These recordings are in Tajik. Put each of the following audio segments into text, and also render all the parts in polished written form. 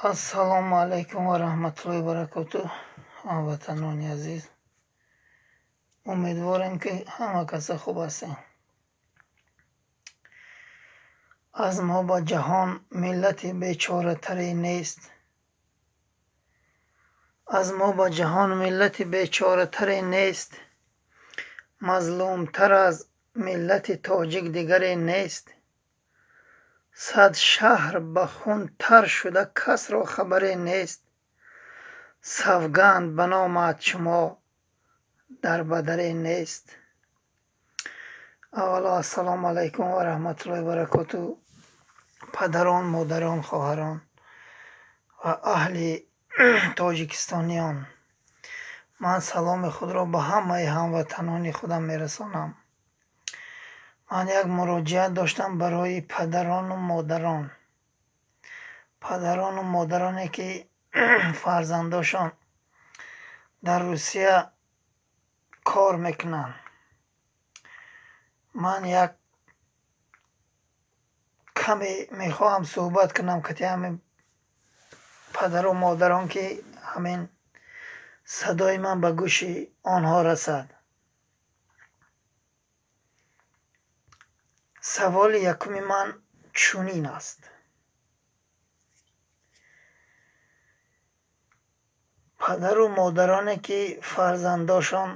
Ассалому алайкум ва раҳматуллоҳи баракоту. Ҳамватанони азиз, умедворем, ки ҳама каса хуб ҳастем. Аз мо ба ҷаҳон миллати бечоратаре нест. Аз мо ба ҷаҳон миллати бечоратаре нест. Мазлумтар аз миллати тоҷик дигаре нест. Сад шаҳр ба хун тар шуда, касро хабаре нест. Савганд ба номат, шумо дар бадаре нест. Аввало, ассалому алайкум ва раҳматуллоҳи баракоту, падарон, модарон, хоҳарон ва аҳли тоҷикистониён. Ман саломи худро ба ҳамаи ҳамватанони худам мерасонам. Ман як муроҷиат доштам барои падарону модарон, падарону модароне, ки фарзандошон дар Русия кор мекунанд. Ман як каме мехоҳам суҳбат кунам кати ҳамин падару модарон, ки ҳамин садои ман ба гӯши онҳо расад. Саволи якуми ман чунин аст: падару модароне, ки фарзандошон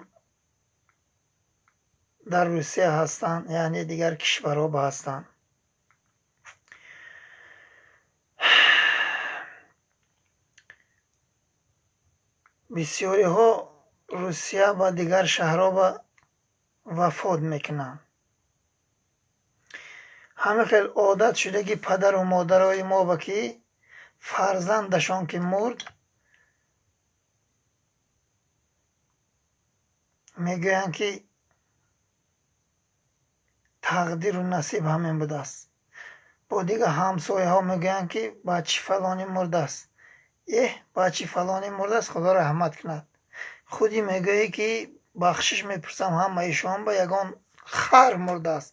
дар Русия ҳастанд, яъне дигар кишварҳо ҳастанд, бисёриҳо Русия ва дигар шаҳрҳо вафот мекунанд. Ҳамин хел одат шуда, ки падару модарои мо ба ки фарзандашон ки мурд, мегӯянд, ки тақдиру насиб ҳамин будааст. Бо дигар ҳамсояҳо мегӯянд, ки бачи фалонӣ мурдааст, эҳ, бачи фалонӣ мурдааст, Худо раҳмат кунад. Худи мегӯӣ, ки бахшиш мепурсам ҳамаи шумо, ба ягон хар мурдааст,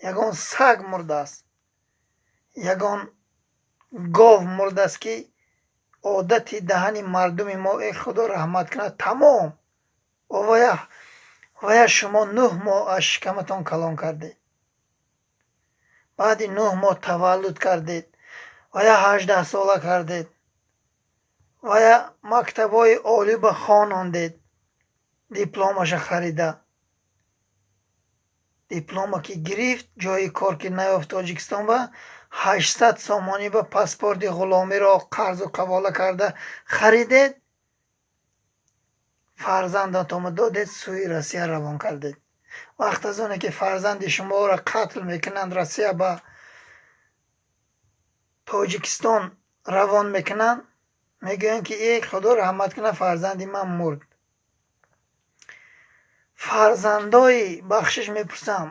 ягон саг мурдааст, ягон гов мурдааст, ки одати даҳани мардуми мо э Худо раҳмат кунад, тамом. Вая шумо 9 моҳ аз шикаматон калон кардед, баъди 9 моҳ таваллуд кардед, вая 18сола кардед, вая мактабҳои олӣ ба хонондед, дипломаша харида. Диплома ки гирифт, ҷои кор ки наёфт Тоҷикистон, ба 800 сомонӣ ба паспорти ғуломиро қарзу қавола карда харидед, фарзандатонро додед, сӯи Россия равон кардед. Вақт аз оне ки фарзанди шуморо қатл мекунанд, Россия ба Тоҷикистон равон мекунанд, мегӯянд, ки э, Худо раҳмат кунад, фарзанди ман мурд. Фарзандои, бахшиш мепурсам,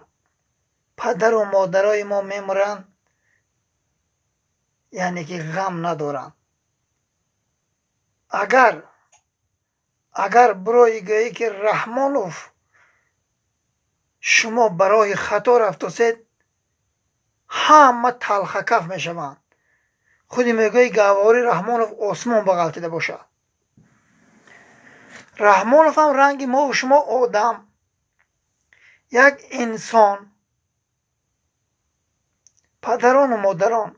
падару модарои мо мемуранд, яъне ки ғам надоранд. Агар бирои гӯӣ, ки Раҳмонов, шумо ба роҳи хато рафтосед, ҳама талхакаф мешаванд. Худи мегӯӣ, гаҳвори Раҳмонов осмон бағалтида бошад. Раҳмонов ҳам ранги мову шумо одам, як инсон. Падарону модарон,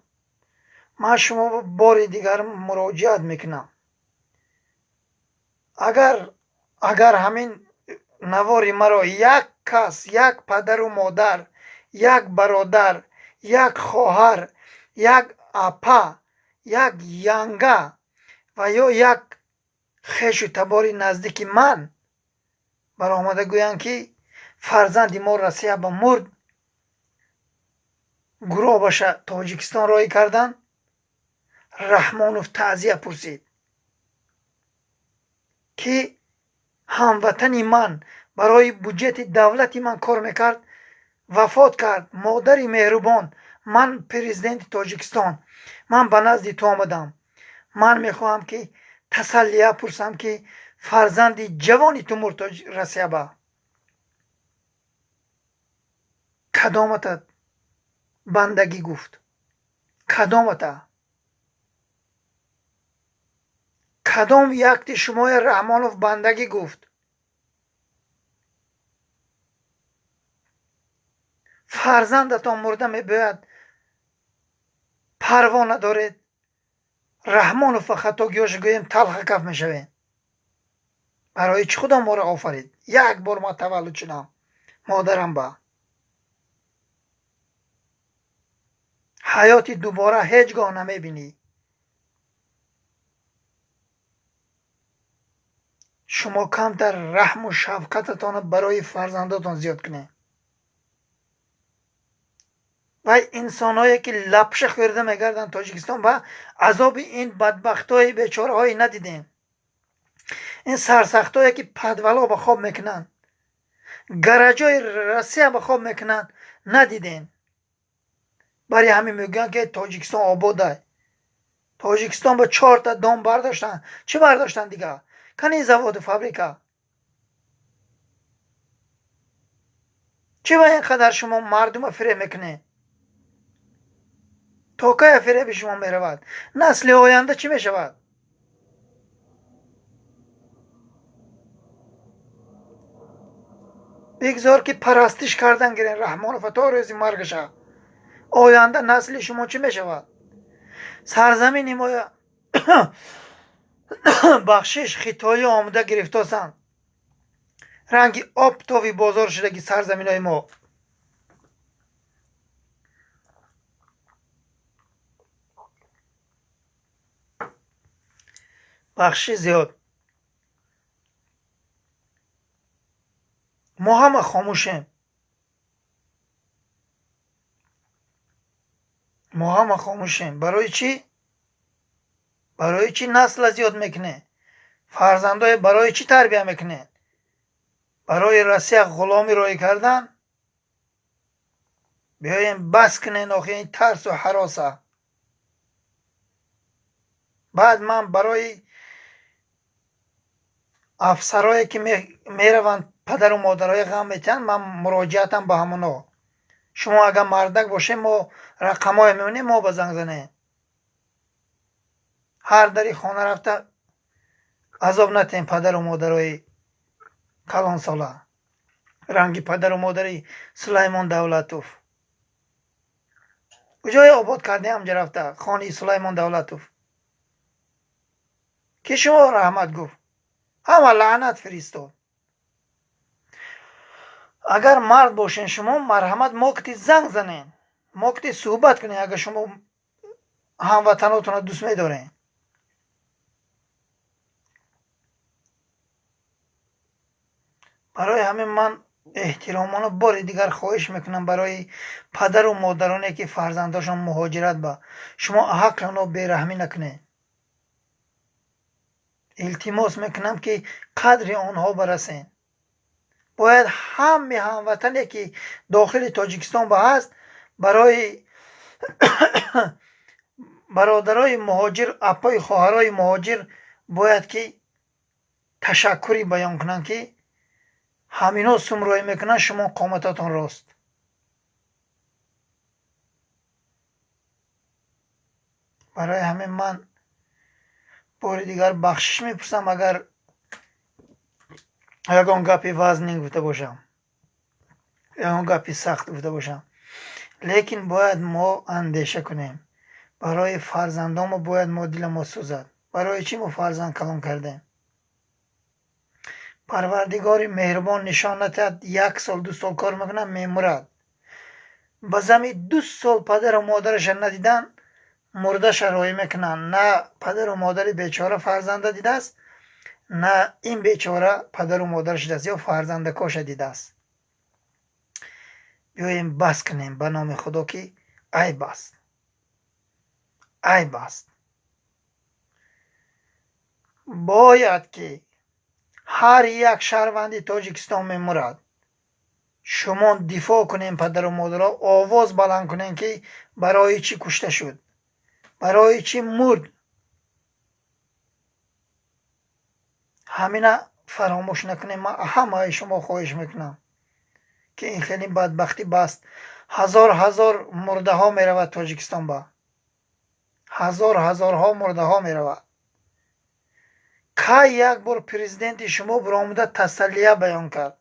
ман шумо бори дигар муроҷиат мекунам. Агар ҳамин навори маро як кас, як падару модар, як бародар, як хоҳар, як апа, як янга ва ё як хешу табори наздики ман баромада гӯянд, ки фарзанди мо Россия ба мурд, гуробаша Тоҷикистон роҳӣ карданд, Раҳмонов таъзия пурсид, ки ҳамватани ман барои буҷети давлати ман кор мекард, вафот кард. Модари меҳрубон, ман президенти Тоҷикистон, ман ба назди ту омадам. Ман мехоҳам, ки тасаллия пурсам, ки фарзанди ҷавони ту мурд Россия ба. Кадомата бандагӣ гуфт? Кадомата? Кадом якти шумоя Раҳмонов бандагӣ гуфт? Фарзандатон мурда мебиёяд, парво надоред. Раҳмонов ба хатогиёш гӯем талха каф мешавем. Барои чӣ Худо моро офарид? Як бор ман таваллуд шудам модарам ба. Ҳаёти дубора ҳеҷ гоҳ намебинӣ. Шумо камтар раҳму шафқататонро барои фарзандотон зиёд кунед. Вай инсонҳое ки лапша хӯрда мегарданд Тоҷикистон ба азоби ин бадбахтҳои бечораҳое надидем. Ин сарсахтҳое ки падвало ба хоб мекунанд, гараҷои Россия ба хоб мекунанд, надидем. Барои ҳамин мегӯянд ки Тоҷикистон обод ай. Тоҷикистон ба чорта дом бардоштанд. Чӣ бардоштанд дигар? Кани заводу фабрика? Чӣ ба ин қадар шумо мардума фиреб мекунед? То кая фиреби шумо меравад? Насли оянда чӣ мешавад? Бигзор ки парастиш кардан гирен Раҳмонова то рӯзи маргаша. Оянда насли шумо чӣ мешавад? Сарзамини мо бахшиш хитоӣ омода гирифтосанд. Ранги оптови бозор шудаги сарзаминҳои мо. Бахшиш зиёд. Мо ҳама хомӯшем. Мо ҳама хомӯшем. Барои чӣ? Барои чӣ насла зиёд мекунед? Фарзандое барои чӣ тарбия мекунед? Барои Россия ғуломӣ роҳӣ кардан? Биёем бас кунен охи ин тарсу ҳароса. Баъд ман барои афсарое ки мераванд падару модарои ғам метиҳанд, ман муроҷиатам ба ҳамоно. Шумо агар мардак бошед, мо рақамҳое мемонем, мо ба занг занем. Ҳар дари хона рафта азоб натиҳем падару модарои калонсола. Ранги падару модари Сулаймон Давлатов. Куҷое обод кардем ҳамҷа рафта хони Сулаймон Давлатов? Ки шумо раҳмат гуфт? Ҳама лаънат фиристод. Агар мард бошен шумо, марҳамат мо кити занг занен, мо кити суҳбат кунем, агар шумо ҳамватанотонро дӯст медорен. Барои ҳамин ман эҳтиромона бори дигар хоҳиш мекунам барои падару модароне ки фарзандошон муҳоҷират ба шумо ҳаққи онҳо бераҳмӣ накунед. Илтимос мекунам ки қадри онҳо барасен. Бояд ҳаме ҳамватане ки дохили Тоҷикистон ба ҳаст барои бародарои муҳоҷир, апои хоҳарои муҳоҷир бояд ки ташаккурӣ баён кунанд ки ҳамино сумроӣ мекунанд, шумо қомататон рост. Барои ҳамин ман бори дигар бахшиш мепурсам агар ягон гапи вазнин гуфта бошам, ягон гапи сахт гуфта бошам. Лекин бояд мо андеша кунем. Барои фарзандонмо бояд мо диламо сӯзад. Барои чӣ мо фарзанд калон кардем? Парвардигори меҳрубон нишон натиҳад, як сол ду сол кор мекунад, мемурад. Ба зами ду сол падару модараша надидан, мурдаша роҳӣ мекунанд. На падару модари бечора фарзанда дидааст, на ин бечора падару модараш дидааст ё фарзандакоша дидааст. Биёем бас кунем ба номи Худо ки айб аст. Айб аст. Бояд ки ҳар як шаҳрванди Тоҷикистон мемурад. Шумо дифоъ кунем падару модаро, овоз баланд кунем ки барои чӣ кушта шуд, барои чӣ мурд. Ҳамина фаромӯш накунем. Ман ҳамаи шумо хоҳиш мекунам ки ин хеле бадбахтӣ баст. Ҳазор ҳазор мурдаҳо меравад Тоҷикистон ба. Ҳазор ҳазорҳо мурдаҳо меравад. Кай як бор президенти шумо биромада тасаллия баён кард?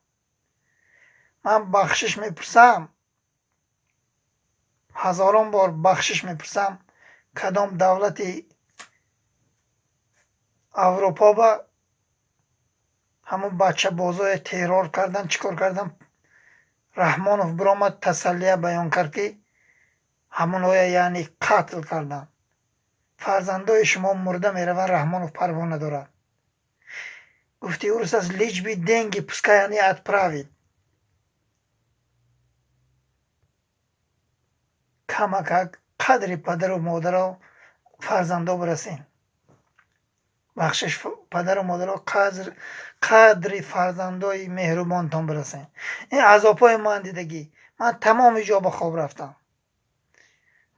Ман бахшиш мепурсам, ҳазорон бор бахшиш мепурсам, кадом давлати Аврупо ба ҳамун бачабозое террор кардан, чӣ кор кардан, Раҳмонов биромад тасаллия баён кард, ки ҳамонҳоя яъне қатл кардан. Фарзандои шумо мурда мераванд, Раҳмонов парво надорад. Гуфти урус аст, лишь бы деньги пускай они отправит. Камакак қадри падару модаро фарзандо бирасен. Бахшиш, падару модаро, қадри фарзандои меҳрубонтон бирасен. Ин азобҳои ман дидагӣ. Ман тамоми ҷо ба хоб рафтам.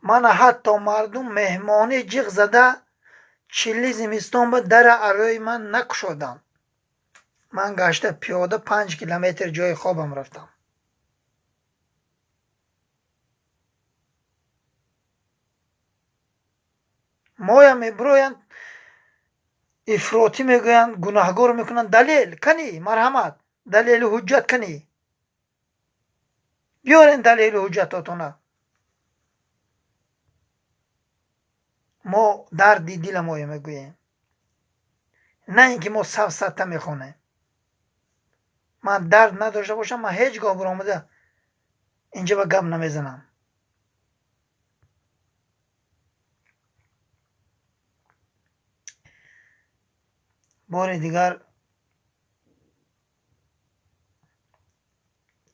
Мана ҳатто мардум меҳмонӣ ҷиғ зада чилли зимистон ба дара арӯи ман накушоданд. Ман гашта пиёда 5 километр ҷои хобам рафтам. Моя мебироянд, ифротӣ мегӯянд, гунаҳгор мекунанд. Далел канӣ, марҳамат, далелу ҳуҷҷат канӣ, биёрен далелу ҳуҷҷатотона. Мо дарди диламоя мегӯем, на ин ки мо сафсата мехонем. Ман дард надошта бошам, ман ҳеҷ гоҳ биромада инҷа ба гап намезанам. Бори дигар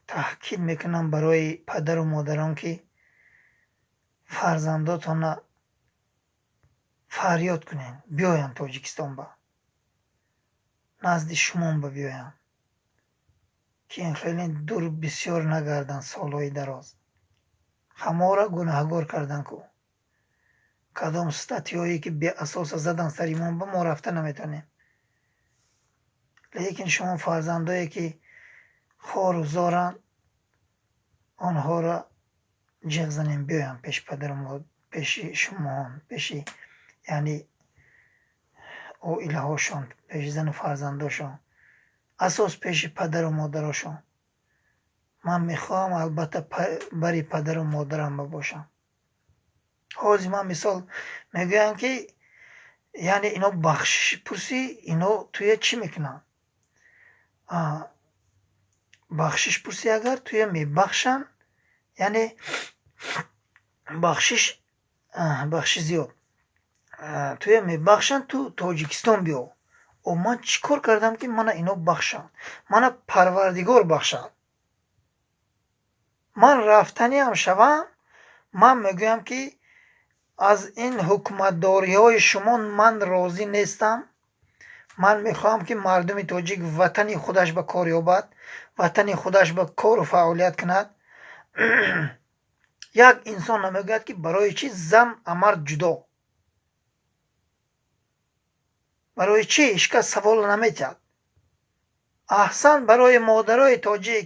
таъкид мекунам барои падару модарон, ки фарзандотонро фарёд кунед, биёянд Тоҷикистон ба назди шумон ба биёянд, ки ин хеле дур бисёр нагарданд солҳои дароз. Ҳаморо гунаҳгор кардан ку. Кадом статьёе ки беасоса задан сари мо ба мо рафта наметавонем. Лекин шумо фарзандое ки хору зоранд, онҳоро ҷиғ занем, биёянд пеши падару пеши шумоон, пеши яъне оилаҳошон, пеши зану фарзандошон, асос пеши падару модарошон. Ман мехоҳам албатта бари падару модарам бошам. Ҳозир ман мисол мегӯям, ки яъне ино бахшиш пурсӣ, ино туя чӣ мекунанд? Бахшиш пурсӣ, агар туя мебахшанд, яъне бахшиш зиёд туя мебахшанд, ту Тоҷикистон биё. О, ман чӣ кор кардам, ки мана ино бахшанд? Мана Парвардигор бахшад. Ман рафтаниам шавам, ман мегӯям, ки аз ин ҳукуматдориҳои шумо ман розӣ нестам. Ман мехоҳам, ки мардуми тоҷик ватани худаш ба кор ёбад, ватани худаш ба кору фаъолият кунад. Як инсон намегӯяд, ки барои чӣ зан а мард ҷудо, барои чӣ? Ҳеҷ кас савол наметиҳад. Аҳсан барои модарои тоҷик,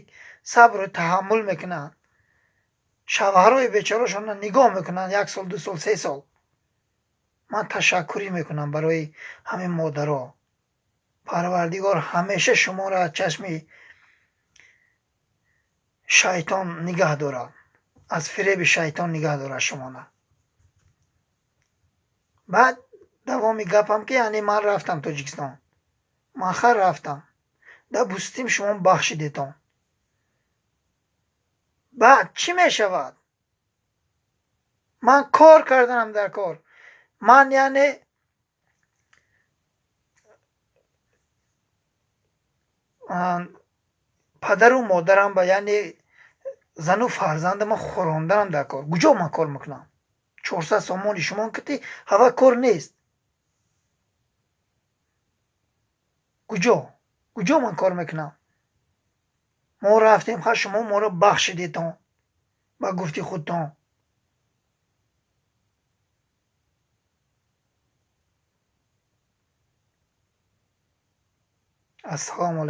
сабру таҳаммул мекунанд, шавҳарои бечорашонро нигоҳ мекунанд як сол, 2 сол, 3 сол. Ман ташаккурӣ мекунам барои ҳамин модаро. Парвардигор ҳамеша шуморо аз чашми шайтон нигаҳ дорад, аз фиреби шайтон нигаҳ дорад шуморо. Баъд давоми гапам, ки яъне ман рафтам Тоҷикистон, ман хар рафтам, допустим, шумо бахшидетон, баъд чӣ мешавад? Ман кор карданам дар кор, ман яъне падару модарам ба яъне зану фарзандама хӯронданам дар кор. Куҷо ман кор мекунам? 400 сомони шумо кити ҳава кор нест. Куҷо ман кор мекунам? Мо рафтем, ха, шумо моро бахшидетон ба гуфти худтон. Ассалому алайкум.